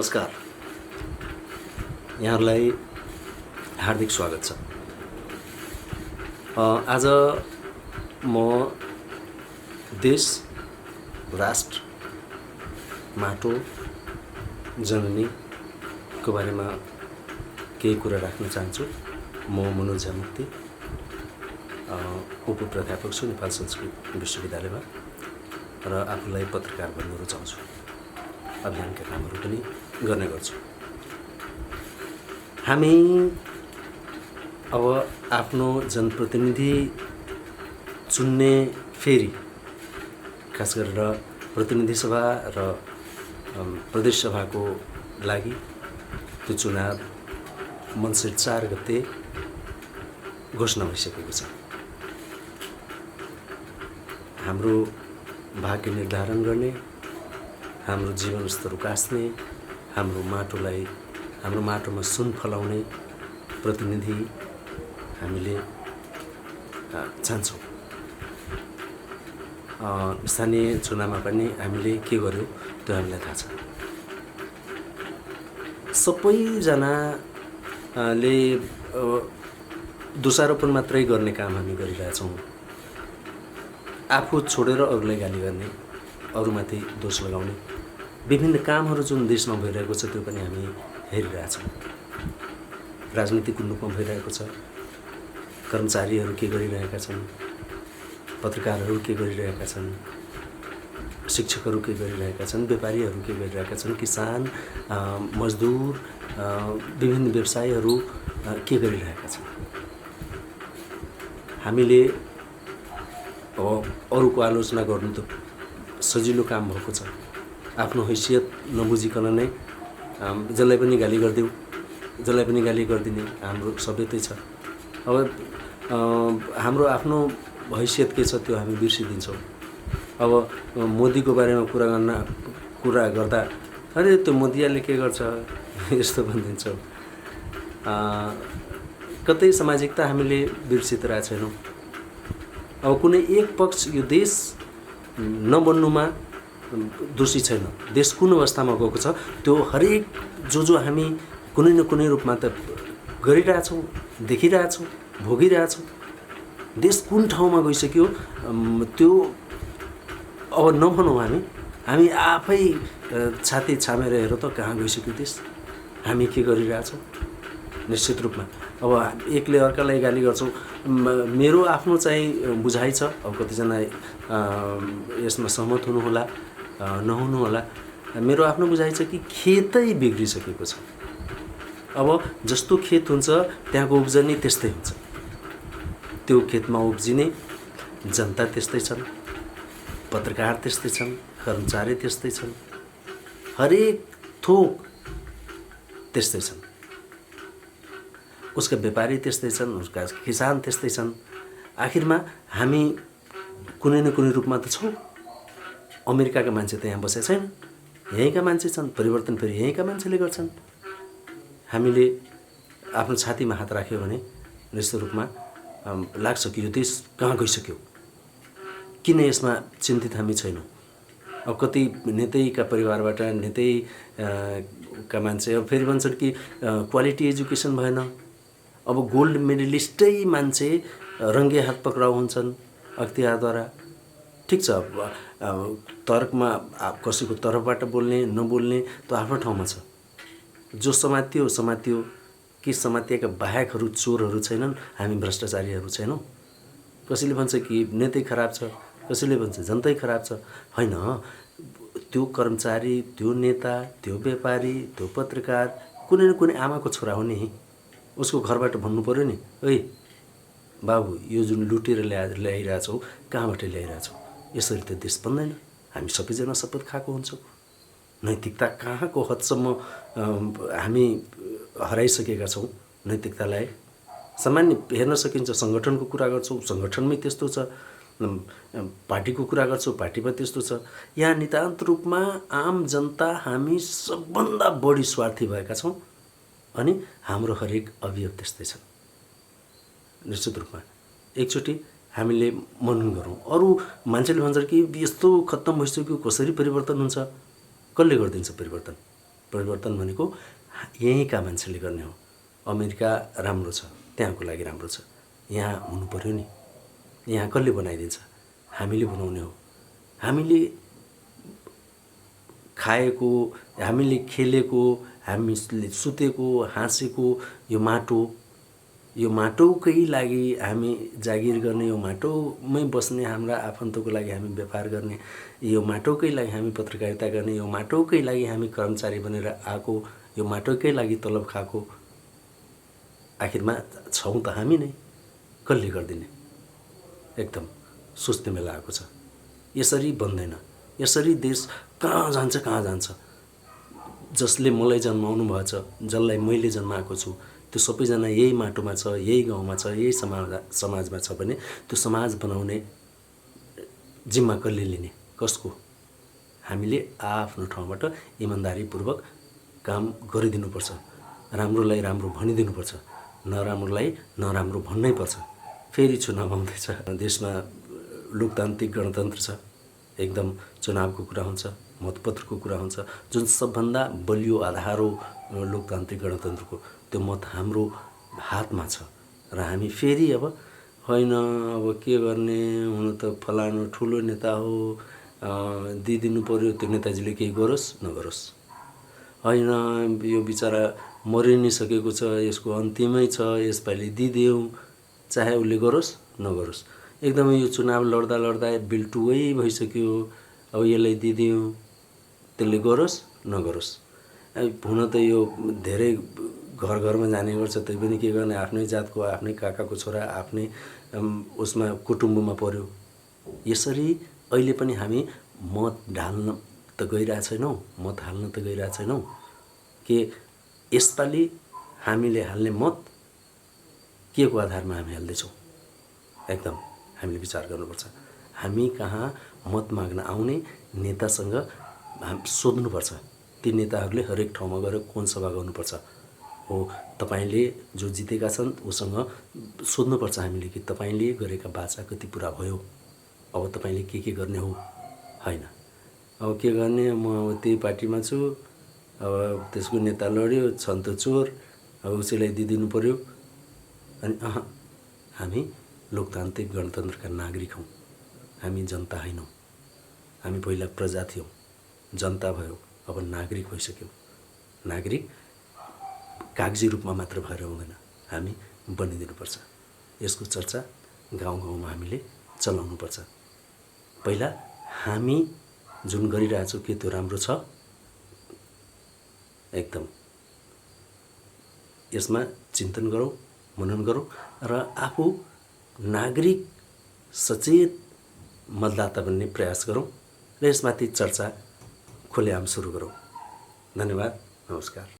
नमस्कार, यहाँहरूलाई हार्दिक स्वागत छ। आज म देश, राष्ट्र, माटो, जननीको बारेमा केही कुरा राख्न चाहन्छु। म मनोज मुक्ति, उप-प्राध्यापक छु नेपाल संस्कृत विश्वविद्यालयमा र आफूलाई पत्रकार बन्न रुचाउँछु। अभियानका कामहरू पनि गर्ने गर्छु। हामी अब आफ्नो जनप्रतिनिधि चुन्ने फेरि खास गरेर प्रतिनिधि सभा र प्रदेश सभाको लागि त्यो चुनाव मङ्सिर 4 गते घोषणा भइसकेको छ। हाम्रो भाग्य निर्धारण गर्ने, हाम्रो जीवन स्तर उकास्ने, हाम्रो माटोमा सुन फलाउने प्रतिनिधि हामीले चाहन्छौँ। स्थानीय चुनावमा पनि हामीले के गर्यौँ त्यो हामीलाई थाहा छ। सबैजनाले दोषारोपण मात्रै गर्ने काम हामी गरिरहेछौँ। आफू छोडेर अरूलाई गाली गर्ने, अरूमाथि दोष लगाउने विभिन्न कामहरू जुन देशमा भइरहेको छ त्यो पनि हामी हेरिरहेछौँ। राजनीतिक रूपमा भइरहेको छ। कर्मचारीहरू के गरिरहेका छन्, पत्रकारहरू के गरिरहेका छन्, शिक्षकहरू के गरिरहेका छन्, व्यापारीहरू के गरिरहेका छन्, किसान, मजदुर, विभिन्न व्यवसायीहरू के गरिरहेका छन्। हामीले अरूको आलोचना गर्नु त सजिलो काम भएको छ। आफ्नो हैसियत नबुझिकन नै जसलाई पनि गाली गरिदेऊ, जसलाई पनि गाली गरिदिने हाम्रो सभ्यतै छ। अब हाम्रो आफ्नो हैसियत के छ त्यो हामी बिर्सिदिन्छौँ। अब मोदीको बारेमा कुरा गर्दा अरे त्यो मोदीले के गर्छ यस्तो भनिदिन्छौँ। कतै सामाजिकता हामीले बिर्सिरहेका छैनौँ। अब कुनै एक पक्ष यो देश नबन्नुमा दोषी छैन। देश कुन अवस्थामा गएको छ त्यो हरेक जो हामी कुनै न कुनै रूपमा त गरिरहेछौँ, देखिरहेछौँ, भोगिरहेछौँ। देश कुन ठाउँमा गइसक्यो त्यो अब नभनौँ। हामी आफै छाती छामेर हेरौँ त कहाँ गइसक्यो देश, हामी के गरिरहेछौँ। निश्चित रूपमा अब एकले अर्कालाई गाली गर्छौँ। मेरो आफ्नो चाहिँ बुझाइ छ। अब कतिजना यसमा सहमत हुनुहोला नहुनुहोला। मेरो आफ्नो बुझाइ छ कि खेतै बिग्रिसकेको छ। अब जस्तो खेत हुन्छ त्यहाँको उब्जनी त्यस्तै हुन्छ। त्यो खेतमा उब्जिने जनता त्यस्तै छन्, पत्रकार त्यस्तै छन्, कर्मचारी त्यस्तै छन्, हरेक थोक त्यस्तै छन्। उसका व्यापारी त्यस्तै छन्, उसका किसान त्यस्तै छन्। आखिरमा हामी कुनै न कुनै रूपमा त छौँ। अमेरिकाका मान्छे त यहाँ बसेका छैन, यहीँका मान्छे छन्। परिवर्तन फेरि यहीँका मान्छेले गर्छन्। हामीले आफ्नो छातीमा हात राख्यो भने निश्चित रूपमा लाग्छ कि यो देश कहाँ गइसक्यो। किन यसमा चिन्तित हामी छैनौँ। अब कति नेतैका परिवारबाट नेतैका मान्छे अब फेरि भन्छन् कि क्वालिटी एजुकेसन भएन। अब गोल्ड मेडलिस्टै मान्छे रङ्गे हात पक्राउ हुन्छन् अख्तियारद्वारा। ठिक छ, तर्कमा कसैको तर्फबाट बोल्ने नबोल्ने त्यो आफ्नो ठाउँमा छ। जो समातियो कि समातिएका बाहेकहरू चोरहरू छैनन्, हामी भ्रष्टाचारीहरू छैनौँ। कसैले भन्छ कि नेतै खराब छ, कसैले भन्छ जनतै खराब छ। होइन, त्यो कर्मचारी, त्यो नेता, त्यो व्यापारी, त्यो पत्रकार कुनै न कुनै आमाको छोरा हो नि। उसको घरबाट भन्नु पऱ्यो नि, ओइ बाबु यो जुन लुटेर ल्याइरहेछौ कहाँबाट ल्याइरहेछौ, यसरी त देश बन्दैन। हामी सबैजना शपथ खाएको हुन्छौँ। नैतिकता कहाँको हदसम्म हामी हराइसकेका छौँ। नैतिकतालाई सामान्य हेर्न सकिन्छ। सङ्गठनको कुरा गर्छौँ, सङ्गठनमै त्यस्तो छ। पार्टीको कुरा गर्छौँ, पार्टीमा त्यस्तो छ। यहाँ नितान्त रूपमा आम जनता हामी सबभन्दा बढी स्वार्थी भएका छौँ अनि हाम्रो हरेक अवयव त्यस्तै छ। निश्चित रूपमा एकचोटि हामीले मनन गरौँ। अरू मान्छेले भन्छन् कि यस्तो खत्तम भइसक्यो, कसरी परिवर्तन हुन्छ, कसले गरिदिन्छ परिवर्तन? परिवर्तन भनेको यहीँका मान्छेले गर्ने हो। अमेरिका राम्रो छ, त्यहाँको लागि राम्रो छ, यहाँ हुनु पर्यो नि। यहाँ कसले बनाइदिन्छ? हामीले बनाउने हो। हामीले खाएको, हामीले खेलेको, हामीले सुतेको, हाँसेको यो माटोकै लागि हामी जागिर गर्ने, यो माटोमै बस्ने, हाम्रा आफन्तको लागि हामी व्यापार गर्ने, यो माटोकै लागि हामी पत्रकारिता गर्ने, यो माटोकै लागि हामी कर्मचारी बनेर आएको, यो माटोकै लागि तलब खाएको, आखिरमा छौँ त हामी नै। कसले गरिदिने? एकदम सोच्ने बेला आएको छ। यसरी बन्दैन। यसरी देश कहाँ जान्छ। जसले मलाई जन्माउनु भएछ, जसलाई मैले जन्माएको छु, त्यो सबैजना यही माटोमा छ, यही गाउँमा छ, यही समाजमा छ भने त्यो समाज बनाउने जिम्मा कसले लिने? कसको? हामीले आफ्नो ठाउँबाट इमान्दारीपूर्वक काम गरिदिनुपर्छ। राम्रोलाई राम्रो भनिदिनुपर्छ, नराम्रोलाई नराम्रो भन्नै पर्छ। फेरि चुनाव आउँदैछ। देशमा लोकतान्त्रिक गणतन्त्र छ। एकदम चुनावको कुरा हुन्छ, मतपत्रको कुरा हुन्छ, जुन सबभन्दा बलियो आधार हो लोकतान्त्रिक गणतन्त्रको। त्यो मत हाम्रो हातमा छ र हामी फेरि अब होइन, अब के गर्ने, हुन त फलानु ठुलो नेता हो, दिइदिनु पर्यो, त्यो नेताजीले केही गरोस् नगरोस्, होइन यो बिचरा मरि नै सकेको छ, यसको अन्तिमै छ, यसपालि दिदेऊ, चाहे उसले गरोस् नगरोस्। एकदमै यो चुनाव लड्दा बिल्टुवै भइसक्यो, अब यसलाई दिदेऊ, त्यसले गरोस् नगरोस्। हुन त यो धेरै घरमा जाने गर्छ, तै पनि के गर्ने, आफ्नै जातको, आफ्नै काकाको छोरा, आफ्नै उसमा कुटुम्बमा पर्यो। यसरी अहिले पनि हामी मत हाल्न त गइरहेको छैनौँ कि यसपालि हामीले हाल्ने मत के को आधारमा हामी हाल्दैछौँ? एकदम हामीले विचार गर्नुपर्छ। हामी कहाँ मत माग्न आउने नेतासँग सोध्नुपर्छ। ती नेताहरूले हरेक ठाउँमा गएर कोन सभा गर्नुपर्छ हो, तपाईँले जो जितेका छन् उसँग सोध्नुपर्छ हामीले कि तपाईँले गरेका बाचा कति पुरा भयो, अब तपाईँले के गर्ने हो, होइन अब के गर्ने, म अब त्यही पार्टीमा छु, अब त्यसको नेता लड्यो, छन् त चोर, अब उसैलाई दिइदिनु पर्यो। अनि हामी लोकतान्त्रिक गणतन्त्रका नागरिक हौँ, हामी जनता होइनौँ। हामी पहिला प्रजा थियौँ, जनता भयो, अब नागरिक भइसक्यौँ। नागरिक कागजी रूपमा मात्र भएर हुँदैन, हामी बनिदिनुपर्छ। यसको चर्चा गाउँमा हामीले चलाउनुपर्छ। पहिला हामी जुन गरिरहेछौँ के त्यो राम्रो छ? एकदम यसमा चिन्तन गरौँ, मनन गरौँ र आफू नागरिक सचेत मतदाता बन्ने प्रयास गरौँ र यसमाथि चर्चा खुलेआम सुरु गरौँ। धन्यवाद, नमस्कार।